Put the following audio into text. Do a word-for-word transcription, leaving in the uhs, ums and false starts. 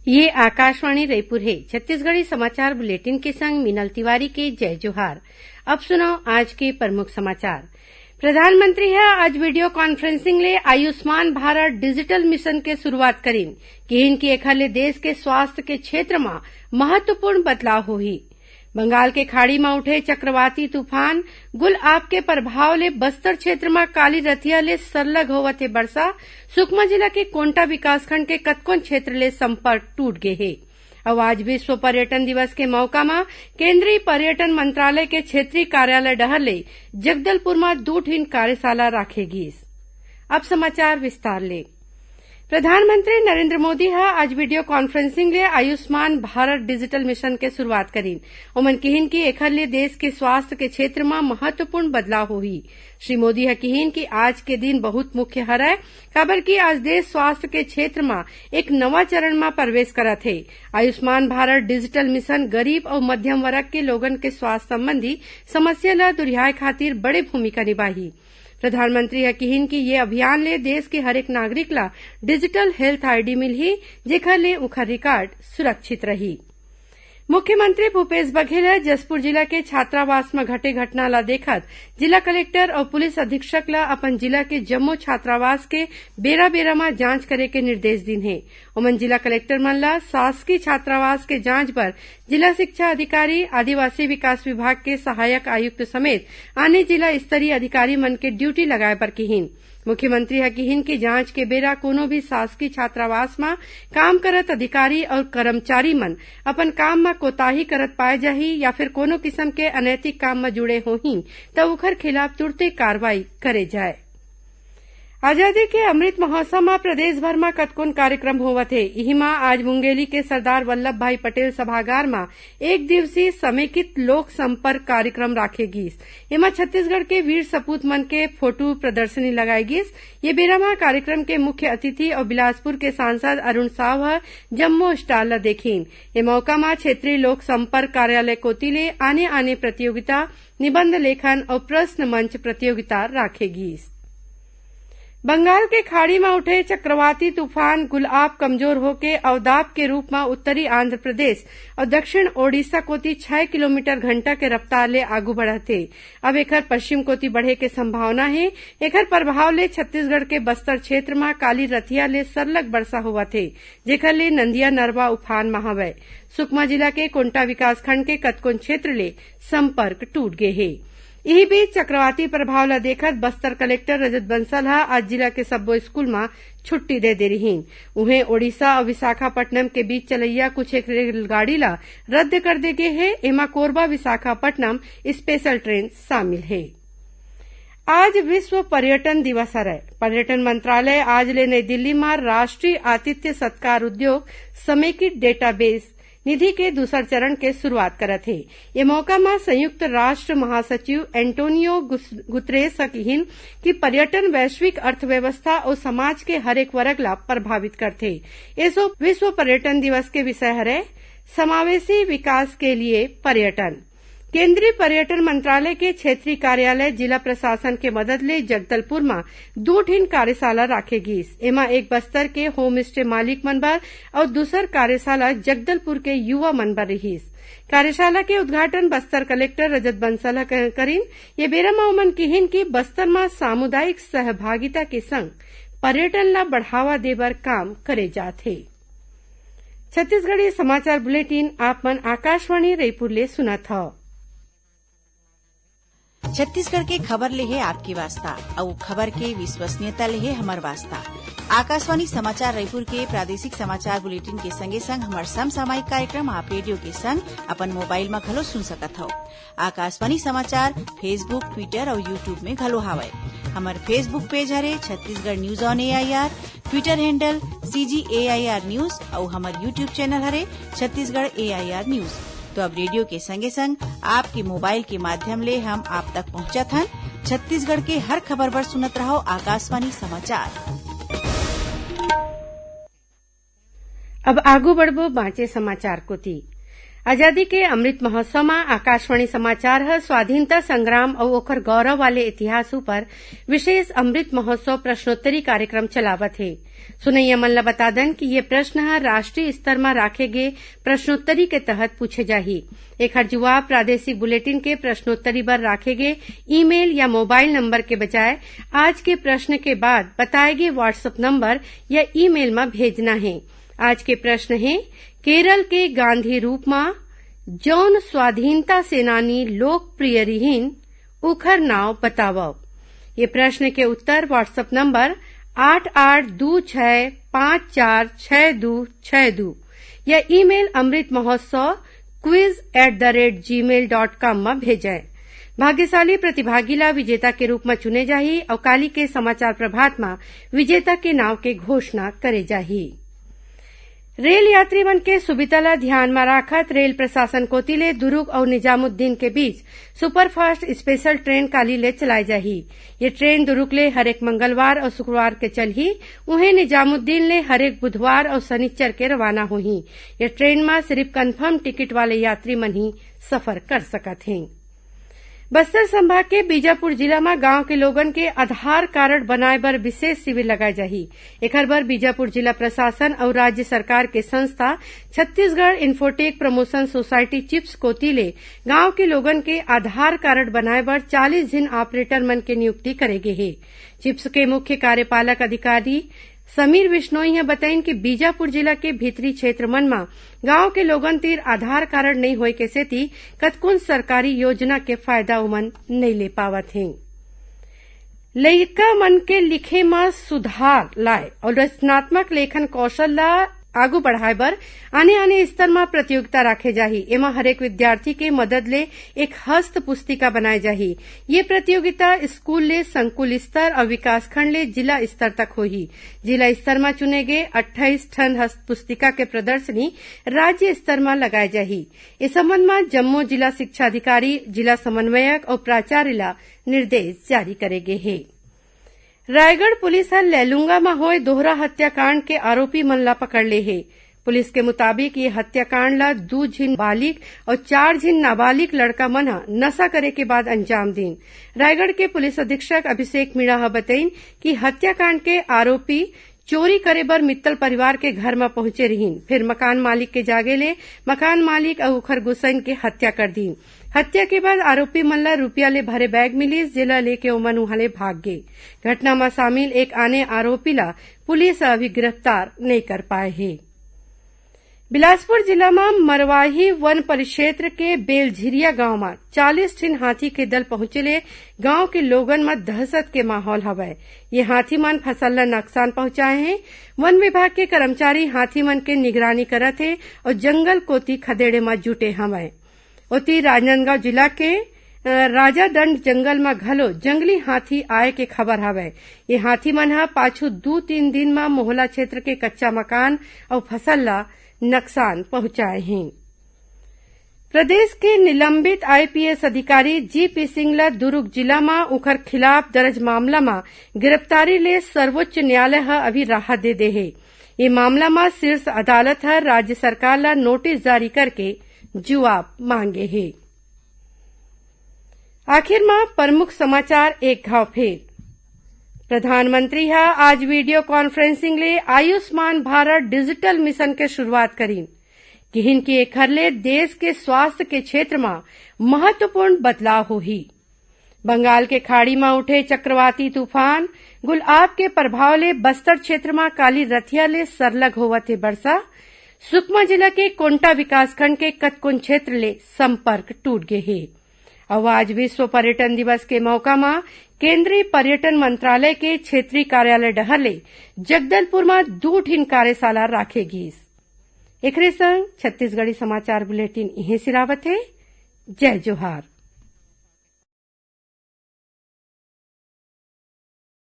ये आकाशवाणी रायपुर हे। छत्तीसगढ़ी समाचार बुलेटिन के संग मीनल तिवारी के जय जोहार। अब सुनव आज के प्रमुख समाचार। प्रधानमंत्री ह आज video conferencing ले आयुष्मान भारत digital mission के शुरुआत करिन। किहिन कि एखर ले देश के स्वास्थ्य के क्षेत्र म महत्वपूर्ण बदलाव होही। बंगाल के खाड़ी म उठे चक्रवाती तूफान गुलआब के प्रभाव ले बस्तर क्षेत्र म काली रतिया ले सरलग होवत हे बरसा। सुकमा जिला के कोंटा विकासखंड के कतकोन क्षेत्र ले संपर्क टूट गे हे। अउ आज विश्व पर्यटन दिवस के मौका म केंद्रीय पर्यटन मंत्रालय के क्षेत्रीय कार्यालय डहर ले जगदलपुर म दू ठिन कार्यशाला राखे गीस। अब समाचार विस्तार ले। प्रधानमंत्री नरेंद्र मोदी ह आज video conferencing ले आयुष्मान भारत digital mission के शुरुआत करिन। ओमन किहिन कि एखर ले देश के स्वास्थ्य के क्षेत्र म महत्वपूर्ण बदलाव होही। श्री मोदी ह किहिन कि आज के दिन बहुत मुख्य हरय, काबर कि आज देश स्वास्थ्य के क्षेत्र म एक नवा चरण म प्रवेश करत हे। आयुष्मान भारत digital mission गरीब अउ मध्यम वर्ग के लोगन के स्वास्थ्य संबंधी समस्या ल दुरिहाए खातिर बड़े भूमिका निभाही। प्रधानमंत्री ह किहिन कि ये अभियान ले देश के हरेक नागरिक ल digital health ID मिलही, जेखर ले उखर record सुरक्षित रही। मुख्यमंत्री भूपेश बघेल ह जशपुर जिला के छात्रावास म घटे घटना ल देखत जिला कलेक्टर अउ पुलिस अधीक्षक ल अपन जिला के जम्मो छात्रावास के बेरा-बेरा म जांच करे के निर्देश दीन हे। ओमन जिला कलेक्टर मन ल शासकीय छात्रावास के जांच बर जिला शिक्षा अधिकारी, आदिवासी विकास विभाग के सहायक आयुक्त समेत आने जिला स्तरीय अधिकारी मन के ड्यूटी लगाए बर किहिन। मुख्यमंत्री ह किहिन कि जांच के बेरा कोनो भी शासकीय छात्रावास म काम करत अधिकारी अउ कर्मचारी मन अपन काम म कोताही करत पाए जाही या फिर कोनो किसम के अनैतिक काम म जुड़े होही, त उखर खिलाफ तुरते कार्रवाई करे जाए। आजादी के अमृत महोत्सव म प्रदेश भर म कतकोन कार्यक्रम होवत हे। इही म आज मुंगेली के सरदार वल्लभ भाई पटेल सभागार म एक दिवसीय समेकित लोक संपर्क कार्यक्रम राखे गीस। एमा छत्तीसगढ़ के वीर सपूत मन के फोटो प्रदर्शनी लगाए गीस। ये बेरा म कार्यक्रम के मुख्य अतिथि अउ बिलासपुर के सांसद अरुण साव ह जम्मो स्टॉल ल देखिन। ए मौका म क्षेत्रीय लोक संपर्क कार्यालय कोति ले आने-आने प्रतियोगिता, निबंध लेखन अउ प्रश्न मंच प्रतियोगिता राखे गीस। बंगाल के खाड़ी म उठे चक्रवाती तूफान गुलआब कमजोर होके अवदाब के रूप म उत्तरी आंध्र प्रदेश अउ दक्षिण ओडिशा कोति छह किलोमीटर घंटा के रफ्तार ले आगू बढ़त हे। अब एखर पश्चिम कोति बढ़े के संभावना हे। एखर प्रभाव ले छत्तीसगढ़ के बस्तर क्षेत्र म काली रतिया ले सरलग बरसा होवत हे, जेखर ले नंदिया नरवा उफान म हवय। सुकमा जिला के कोंटा विकासखंड के कतकोन क्षेत्र ले संपर्क टूट गे हे। इही बीच चक्रवाती प्रभाव ल देखत बस्तर कलेक्टर रजत बंसल ह आज जिला के सब्बो स्कूल म छुट्टी दे दे रिहीन। उहें, ओडिशा अउ विशाखापट्टनम के बीच चलइया कुछ एक रेलगाड़ी ल रद्द कर दे गे हे। एमा कोरबा विशाखापट्टनम स्पेशल ट्रेन शामिल हे। आज विश्व पर्यटन दिवस हरय। पर्यटन मंत्रालय आज ले नई दिल्ली म राष्ट्रीय आतिथ्य सत्कार उद्योग समेकित डेटाबेस निधि के दूसर चरण के शुरुआत करत हे। ये मौका म संयुक्त राष्ट्र महासचिव एंटोनियो गुस-, गुतरेस ह किहिन कि पर्यटन वैश्विक अर्थव्यवस्था अउ समाज के हरेक वर्ग ला प्रभावित करथे। एसो विश्व पर्यटन दिवस के विषय हरय समावेशी विकास के लिए पर्यटन। केंद्रीय पर्यटन मंत्रालय के क्षेत्रीय कार्यालय जिला प्रशासन के मदद ले जगदलपुर म दू ठिन कार्यशाला राखे गीस। एमा एक बस्तर के होम स्टे मालिक मन बर अउ दूसर कार्यशाला जगदलपुर के युवा मन बर रिहीस। कार्यशाला के उद्घाटन बस्तर कलेक्टर रजत बंसल ह क-, करिन। ये बेरा म ओमन किहिन कि बस्तर म सामुदायिक सहभागिता के संग पर्यटन ला बढ़ावा दे बर काम करे जात हे। छत्तीसगढ़ी समाचार बुलेटिन आप मन आकाशवाणी रईपुर ले सुनत हव। छत्तीसगढ़ के खबर ले हे आपके वास्ता, अउ खबर के विश्वसनीयता ले हे हमर वास्ता। आकाशवाणी समाचार रायपुर के प्रादेशिक समाचार बुलेटिन के संगे संग हमर समसामयिक कार्यक्रम आप रेडियो के संग अपन मोबाइल म घलो सुन सकत हव। आकाशवाणी समाचार Facebook, Twitter अउ YouTube में घलो हावय। हमर Facebook पेज हरे Chhattisgarh news on AIR, Twitter handle CG AIR news अउ हमर YouTube चैनल हरे छत्तीसगढ़ एआईआर न्यूज। तो अब रेडियो के संगे संग आपके मोबाइल के माध्यम ले हम आप तक पहुंचत हन। छत्तीसगढ़ के हर खबर बर सुनत रहव आकाशवाणी समाचार। अब आगू बढ़बो बांचे समाचार कोति। आजादी के अमृत महोत्सव म आकाशवाणी समाचार ह स्वाधीनता संग्राम अउ ओखर गौरव वाले इतिहास उपर विशेष अमृत महोत्सव प्रश्नोत्तरी कार्यक्रम चलावत हे। सुनइया मन ल बता दन कि ये प्रश्न ह राष्ट्रीय स्तर म राखे गे प्रश्नोत्तरी के तहत पूछे जाही। एखर जवाब प्रादेशिक बुलेटिन के प्रश्नोत्तरी बर राखे गे ईमेल या मोबाइल नंबर के बजाय आज के प्रश्न के बाद बताए गे WhatsApp नंबर या ईमेल म भेजना हे। आज के प्रश्न हे, केरल के गांधी रूप म जौन स्वाधीनता सेनानी लोकप्रिय रिहिन, उखर नाव बतावव। ये प्रश्न के उत्तर WhatsApp नंबर आठ आठ दू छै पाँच चार छै दू छै दू या email amrit mahotsav quiz at the rate gmail dot com म भेजय। भाग्यशाली प्रतिभागी ला विजेता के रूप म चुने जाही अउ काली के समाचार प्रभात म विजेता के नाव के घोषणा करे जाही। रेल यात्री मन के सुविधा ल ध्यान म राखत रेल प्रशासन कोति ले दुरुग अउ निजामुद्दीन के बीच सुपरफास्ट स्पेशल ट्रेन काली ले चलाए जाही। ये ट्रेन दुरुग ले हरेक मंगलवार अउ शुक्रवार के चलही। उहें, निजामुद्दीन ले हरेक बुधवार अउ शनिचर के रवाना होही। ये ट्रेन म सिरिफ कन्फर्म टिकट वाले यात्री मन ही सफर कर सकत हें। बस्तर संभाग के बीजापुर जिला म गांव के लोगन के आधार कारड बनाए बर विशेष शिविर लगाए जाही। एखर बर बीजापुर जिला प्रशासन अउ राज्य सरकार के संस्था Chhattisgarh infotech promotion society chips कोति ले गांव के लोगन के आधार कारड बनाए बर चालीस झिन ऑपरेटर मन के नियुक्ति करे गे हे। चिप्स के मुख्य कार्यपालक अधिकारी समीर बिश्नोई ह बतइन कि बीजापुर जिला के भीतरी क्षेत्र मन म गांव के लोगन तीर आधार कारड नइ होए के सेती कतकोन सरकारी योजना के फायदा ओमन नइ ले पावत हें। लइका मन के लिखे म सुधार लाए अउ रचनात्मक लेखन कौशल ल आगू बढ़ाए बर आने-आने स्तर म प्रतियोगिता राखे जाही। एमा हरेक विद्यार्थी के मदद ले एक हस्त पुस्तिका बनाए जाही। ये प्रतियोगिता स्कूल ले संकुल स्तर अउ विकासखंड ले जिला स्तर तक होही। जिला स्तर म चुने गे अट्ठाईस ठन हस्त पुस्तिका के प्रदर्शनी राज्य स्तर म लगाए जाही। ए संबंध म जम्मो जिला शिक्षा अधिकारी, जिला समन्वयक अउ प्राचार्य ल निर्देश जारी करे गे हे। रायगढ़ पुलिस ह लैलूंगा म होए दोहरा हत्याकांड के आरोपी मन ला पकड़ ले हे। पुलिस के मुताबिक, ये हत्याकांड ला दू झिन बालिग अउ चार झिन नाबालिग लड़का मन ह नशा करे के बाद अंजाम दीन। रायगढ़ के पुलिस अधीक्षक अभिषेक मीणा ह बतइन कि हत्याकांड के आरोपी चोरी करे बर मित्तल परिवार के घर म पहुंचे रिहिन, फिर मकान मालिक के जागे ले मकान मालिक अउ ओखर गुसैन के हत्या कर दीन। हत्या के बाद आरोपी मन ला रुपया ले भरे बैग मिलिस, जेला लेके ओमन उहां ले भाग गे। घटना म शामिल एक आने आरोपी ला पुलिस ह अभी गिरफ्तार नइ कर पाए हे। बिलासपुर जिला म मरवाही वन परिक्षेत्र के बेलझिरिया गांव म चालीस ठिन हाथी के दल पहुंचे ले गांव के लोगन म दहशत के माहौल हवय। ये हाथी मन फसल ल नुकसान पहुंचाए हें। वन विभाग के कर्मचारी हाथी मन के निगरानी करत हे अउ जंगल कोति खदेड़े म जुटे हवय। ओती राजनांदगांव जिला के, अ, राजादंड जंगल म घलो जंगली हाथी आए के खबर हवय। ये हाथी मन ह पाछू दू तीन दिन म मोहला क्षेत्र के कच्चा मकान अउ फसल ल नुकसान पहुंचाए हें। प्रदेश के निलंबित आईपीएस अधिकारी जीपी सिंह ल दुर्ग जिला म उखर खिलाफ दर्ज मामला म गिरफ्तारी ले सर्वोच्च न्यायालय ह अभी राहत दे दे हे। ये मामला म शीर्ष अदालत ह राज्य सरकार ल नोटिस जारी करके जवाब मांगे हे। आखिर म प्रमुख समाचार एक घाव फेर। प्रधानमंत्री ह आज वीडियो कॉन्फ्रेंसिंग ले आयुष्मान भारत डिजिटल मिशन के शुरुआत करीन। किहिन कि एखर ले देश के स्वास्थ्य के क्षेत्र म महत्वपूर्ण बदलाव होही। बंगाल के खाड़ी म उठे चक्रवाती तूफान गुलाब के प्रभाव ले बस्तर क्षेत्र म काली रथिया ले सरलग होवत हे बरसा। सुकमा जिला के कोंटा विकासखंड के कतकोन क्षेत्र ले संपर्क टूट गे हे। अउ आज विश्व पर्यटन दिवस के मौका म केंद्रीय पर्यटन मंत्रालय के क्षेत्रीय कार्यालय डहर ले जगदलपुर म दू ठिन कार्यशाला राखे गीस। एकरे संग छत्तीसगढ़ी समाचार बुलेटिन इहें सिरावत हे। जय जोहार।